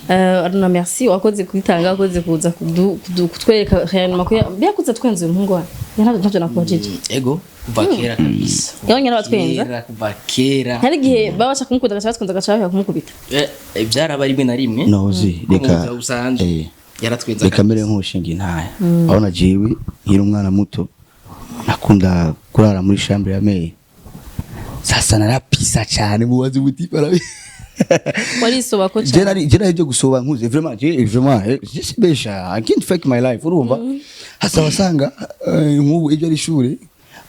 Aruna, merci, wakoze kwitanga, wakoze kuza kutwereka réellement ko byakuze twenze uyu muhungu wawe. Ntabyo nakubajije. Ego, kuva kera kabisa. Yabonye n'abatwenza? Kera, kuva kera. Hari igihe baba bashaka kumukunda, agaca batwenza, agaca bashaka kumukubita. Byaraba rimwe na rimwe. Nozi Ko mu reka buzima busanzwe yaratwenza. Reka mbere nk'ushinga intaya. Aho jewe nkiri umwana muto nakunda kurara muri chambre ya mère. Sasa narapisa cyane, mubazi ubutipe arabi. Warisoba ko Je cyane. nari je nari byo gusoba nkuze vraiment, je vraiment, je sibesha, I can't fake my life, urumva. Hasa wasanga nk'ubu ibyo ari ishure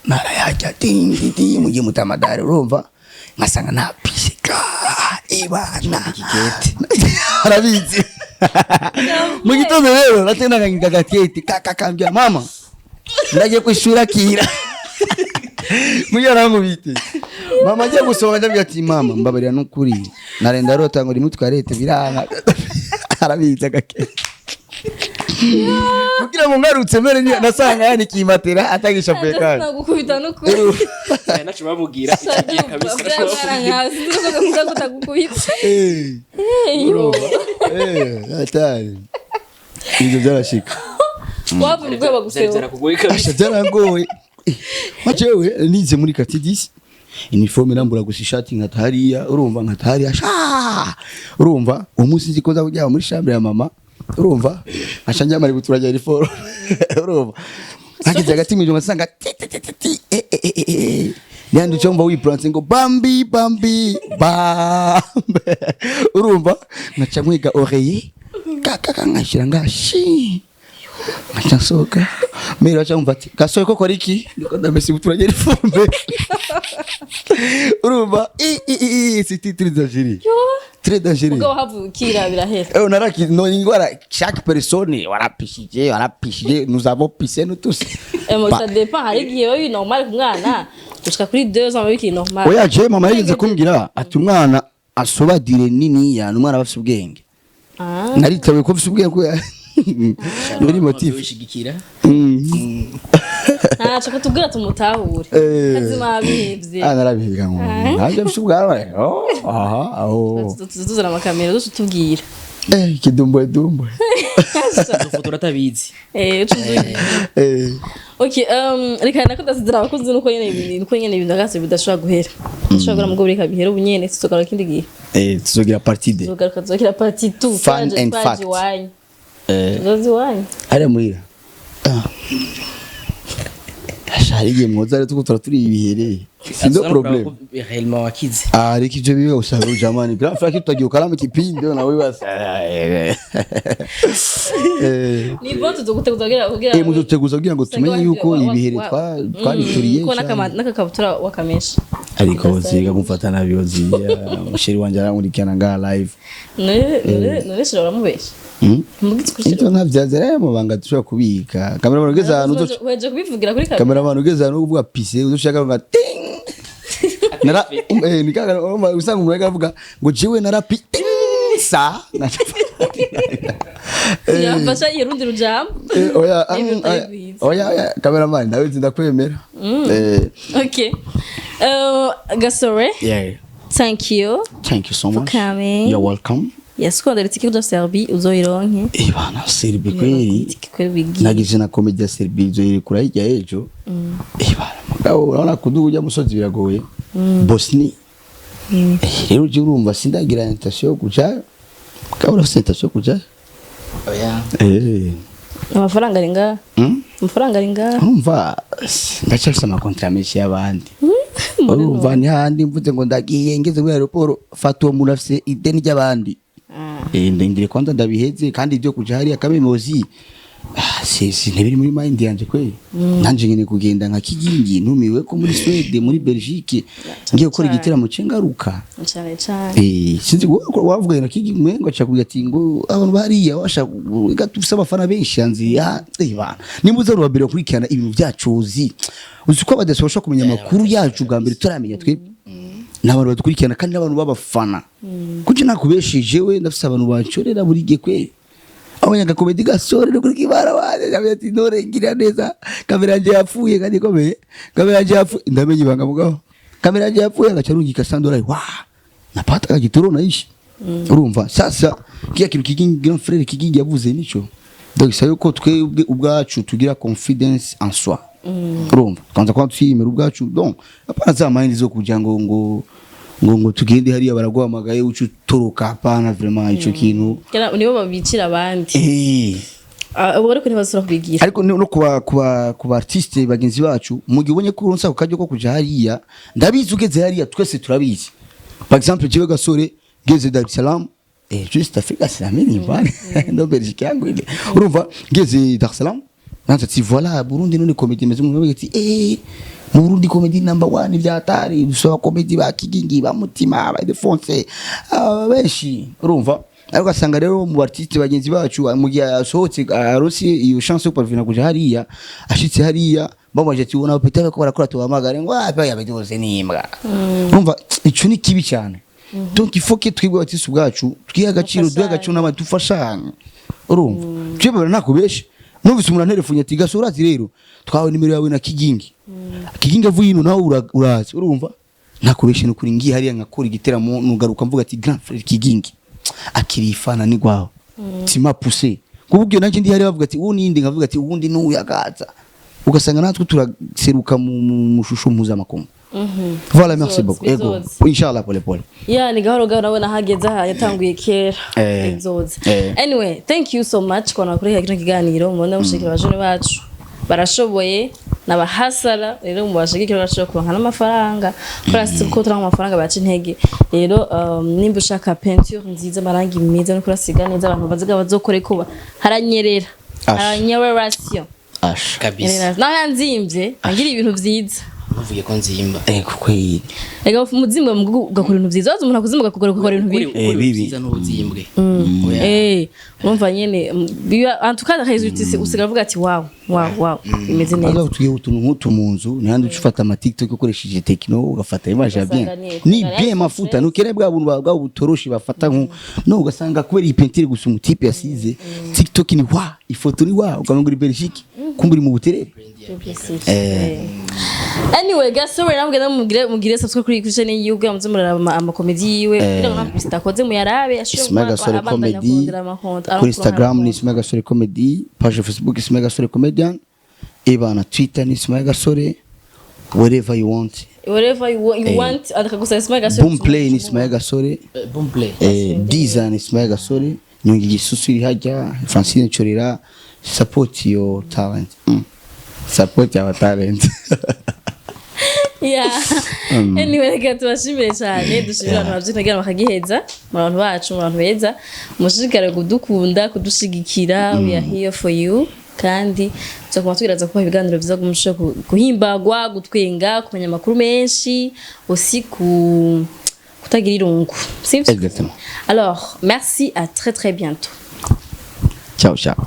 narayajya ding ding mu gihe mutamadari, urumva, ngasanga napise ka ibana arabizi. Mu gitondo rero natenda ngagakete kakakambya mama ndagiye kwishura kira muyo aramubite mama agiye gusohoka, ndabwira ati: "Mama, mbabarira n'ukuri, narenda rota ngo rimwe twarete biranga." Arabizi agakete kugira ngo ngarutse mbere nasanga yanikiye imatera atagishavuye kandi. Nagukubita n'ukuri. Naco bamubwira icyo gihe kabisa. Kutagukubita. Urumva, hatari, ibyo byarashika. Wavuye ubwoba Byari guseba. byarakugoye kabisa. Asha, byarangoye. Majewe nize muri quartier 10, uniforme nambura gusa ishati nkata hariya, urumva, nkata hariya sha. Urumva, uwo munsi nzi ko nza kuryama muri chambre ya mama, urumva, nkaca ndyamara ibutura rya uniforme, urumva, nkageze hagati mw'ijoro ngasanga ti ti ti ti ti, eh eh eh eh niyandi mva wipranse ngo bambi bambi bambi, urumva, nkaca nkwiga oreiller kakaka nkashyira ngashi, nkaca nsohoka. Mère aca mva ati: "Gasohoye ko kora iki?" Ndiko ndamesa ibutura rya uniforme, urumva. I i i c'était très dangereux, très dangereux. Ubwo wahavukira birahera. Naraki no ingwara chaque personne warapishije, warapishije, nous avons pissé nous tous. Emo, ça dépend, hari igihe biba biri normal ku mwana gushika kuri 2 ans biba bikiri normal. Oya, je mama yigeze kumbwira ati umwana asobadire niniya ni umwana aba afise ubwenge. Ah. Naritawe ko afise ubwenge ko yari motif. Wishigikira. Ntaco kutubwira tumutahure. Kazima bihevye. Ah, narabihiga ngo ntabyo afise ubwanwa. Oh, aha aho. Tuzana amakamera duce tubwira. Kidumbwe dumbwe. Ufotora atabizi. Tuzuye. Okay, reka nako ndasizira abakunzi nuko nyene ibintu agase bidashobora guhera. Bidashobora guhera, mugabo reka bihere ubu nyene, tuzogaruka ikindi gihe. Tuzogira partie 2. Tuzogaruka, tuzokira partie 2. Fun and fact. Iwanyu. Tuzoza iwanyu. Hariya muhira. Ah. Asha, hari igihe mwoza rero tuko turi ibihere. Sindo problème. Réellement wakize. Ah, ariko ivyo biwe usanga jamani. Grand frère tutagiye ukarama kipindi na wewe basa. Ni bon, tuzoguteguza kugira Muzoteguza kugira ngo tumenye yuko ibihere twabituriye. Ko n'akakabutura wakamesha. Ariko ziga kumfata nabi oziya. Musheri wanje arankurikirana ngaha live. None shira uramubesha. Mugitse kuri Ivyo ntavyaza rero mabanga dushobora kubika. Cameraman ugeze ahantu uzoca weje kubivugira kuri kamera. Cameraman ugeze ahantu uvuga pisse uzoshaka ngo ting. Nara nikaga usanga umuntu avuga ngo jewe narapi ting sa. Yafasha irundi rujambo. Oya, Ibyo utabizi. oya oya, cameraman nawe ndakwemera. Okay. Gasore, Yeah. thank you. Thank you so much. Coming. You're welcome. Yes, ko ndari itike uja Serbie uzoyironke. Bana Serbie kweli. Itike kweli wigiye. Nagize na comedy ya Serbie izoyirekura hirya y'ejo. Bana mugabo urabona kuduga ujya musozi biragoye. Bosnie. Rero uje urumva sindagira intention yo kujayo. Mugabo urafise intention yo kujayo? Oya. Amafaranga ari ngaha. Amafaranga ari ngaha. Urumva ndacyafise amakontra menshi y'abandi. Urumva, ni handi mvuze ngo ndagiye, ngeze muri aéroport, fata uwo muntu afise ideni ry'abandi. Ndindire kwanza ndabiheze. Kandi ibyo kuja hariya kabemozi, ah, si ntibiri muri mind yanje kweli. Nanje nyene kugenda nka Kigingi, ntumiwe ko muri Swede, muri Belgique, ngiye gukora igiteramo cengaruka. Cyane cyane. Sinzi wavuga na Kigingi mwengo aca kugira ati ngo abantu bariya washa gatufise abafana benshi yanzi ya bana, nimba uza ruwa mbere kurikirana ibintu byacu, uzi ko abadashobora kumenya amakuru yacu bwa mbere turamenya twebwe n'abantu badukurikirana kandi n'abantu b'abafana. Kuki nakubesheje we, ndafise abantu banshorera buri gihe kweli. Abonye agakomedi gasore no kuri kibara waje ndavuga ati ntore ngira neza, kamera yanje yapfuye kandi ikomeye, kamera yanje yapfuye, ndamenye ibanga mugabo, kamera yanje yapfuye, agaca arungika sandora wa napata kagituro naishi. Urumva sasa kiya kintu Kigingi, grand frère Kigingi yavuze nico. Donc c'est yuko twebwe ubwacu tugira confidence en soi. Urumva, kwanza kwa twiyemera ubwacu. Donc hapana za mind zo kugira ngo tugende hariya baraguhamagaye uca utoroka. Hapana, vraiment ico kintu. Kera nibo babicira abandi. Ah, ubu ariko ntibazosubira kubigira. Ariko no kuba artiste bagenzi bacu, mu gihe ubonye ko uronsa ako karyo ko kuja hariya, ndabizi ugeze hariya, twese turabizi. Par exemple jewe gasore ngeze Dar es Salaam, juste Afrika sinamini nyumbani ndo Belgique yangu ile. Urumva, ngeze Dar es Salaam nanze ati voilà Burundi none comedy imeze, umuntu ati mu Burundi comedy number 1 vya hatari, dusaba comedy ba Kigingi, ba Mutima, ba Defonse, benshi. Urumva, ariko ugasanga rero mu artiste bagenzi bacu, mu gihe asohotse aronse iyo chance yo parvenir kuja hariya, ashitse hariya bamubaje ati ubona peut-être ko barakora tubahamagare ngo ah yabidoze nimbwa. Urumva, ico ni kibi cyane. Donc il faut que twebwe artiste ubwacu twihe agaciro, duhe agaciro n'abandi, dufashanye. Urumva, twebwe nakubeshe, numvise umuntu anterefonye ati gasore, ati rero twawe nimero yawe na Kigingi, Kigingi avuye ino nawe urazi. Urumva, nakubeshe nukuri, ngiye hariya nkakora igiteramo, nugaruka mvuga ati grand frère Kigingi akirifana ni gwawe tima poussé kubwo nanje ndi hariya bavuga ati uwo nindi, nkavuga ati uwundi n'uyagaza, ugasanga natwe turaseruka mu shusho mpuzamakungu. Voilà, merci Bizoza, beaucoup. Ego. Bizoza. Inshallah, pole pole. Ya, ni gahoro gahoro, nabona hageze aha yatanguye kera. Bizoza. Anyway, thank you so much kubona kuri kino kiganiro. Mubona mushikira abajene bacu barashoboye n'abahasara, rero mubashigikira barashobora kuronka n'amafaranga kubera si ko turonka amafaranga baca intege. Rero nimba ushaka peinture nziza, amarangi meza no kurasiga neza, abantu baziga bazokore kuba haranyerera. Ash. Haranyererasiyo. Ash. Kabisa. Naho yanzimvye agira ibintu vyiza. Ntuvuge ko nzimba. Kweli. Ega umuzimbwe mu ugakora ibintu vyiza, wazi umuntu akuzimba ugakora ibintu bibi. Bibi. Byiza n'ubuzimbwe. Oya. Urumva nyene, biba en tout cas résultat usigaye uvuga ati wow wow wow, imeze neza. Aza tugiye utuntu nk'utu mu nzu ntihandi uca ufata ama TikTok ukoresheje Tecno, ugafata image ya bien. Ugasanga ni ni bien mafuta nukene bwa buntu bwa butoroshi bafata nko no ugasanga kubera iyi peinture gusa umutipe yasize, TikTok ni wa ifoto ni wa ukamenga uri Belgique kumbe uri mu Buterere. Anyway, gasore namwe mugire subscribe kuri chaîne yiwe kugira muze muraraba amakomedi yiwe, kugira ngo nta zitakoze muyarabe ashobore Ismail kuba Gasore abandanya Comedy. kurondera amakonti. Kuri Instagram ni Ismail Gasore Comedy, page Facebook Ismail Gasore Comedian, eba na Twitter ni Ismail Gasore, wherever you want. Whatever you want, andika Ismail Gasore. Boom Play ni Ismail Gasore. Boom Play. Deezer ni Ismail Gasore, Nyongi Gisusu iri hajya Francine Nchorera. Support your talent. Support our talent. Yeah. Anyway, reka tubashimire cyane, dushimire abantu babyina kugira ngo bakagiheza. Mu bantu bacu, mu bantu beza, mushishikare kudukunda, kudushigikira. We are here for you, kandi tuzakuma tugerageza kubaha ibiganiro byiza mushobora guhimbagwa, gutwenga, kumenya amakuru menshi, aussi ku kutagira irungu, sivyo? Exactement. Alors merci, à très très bientôt. Ciao ciao.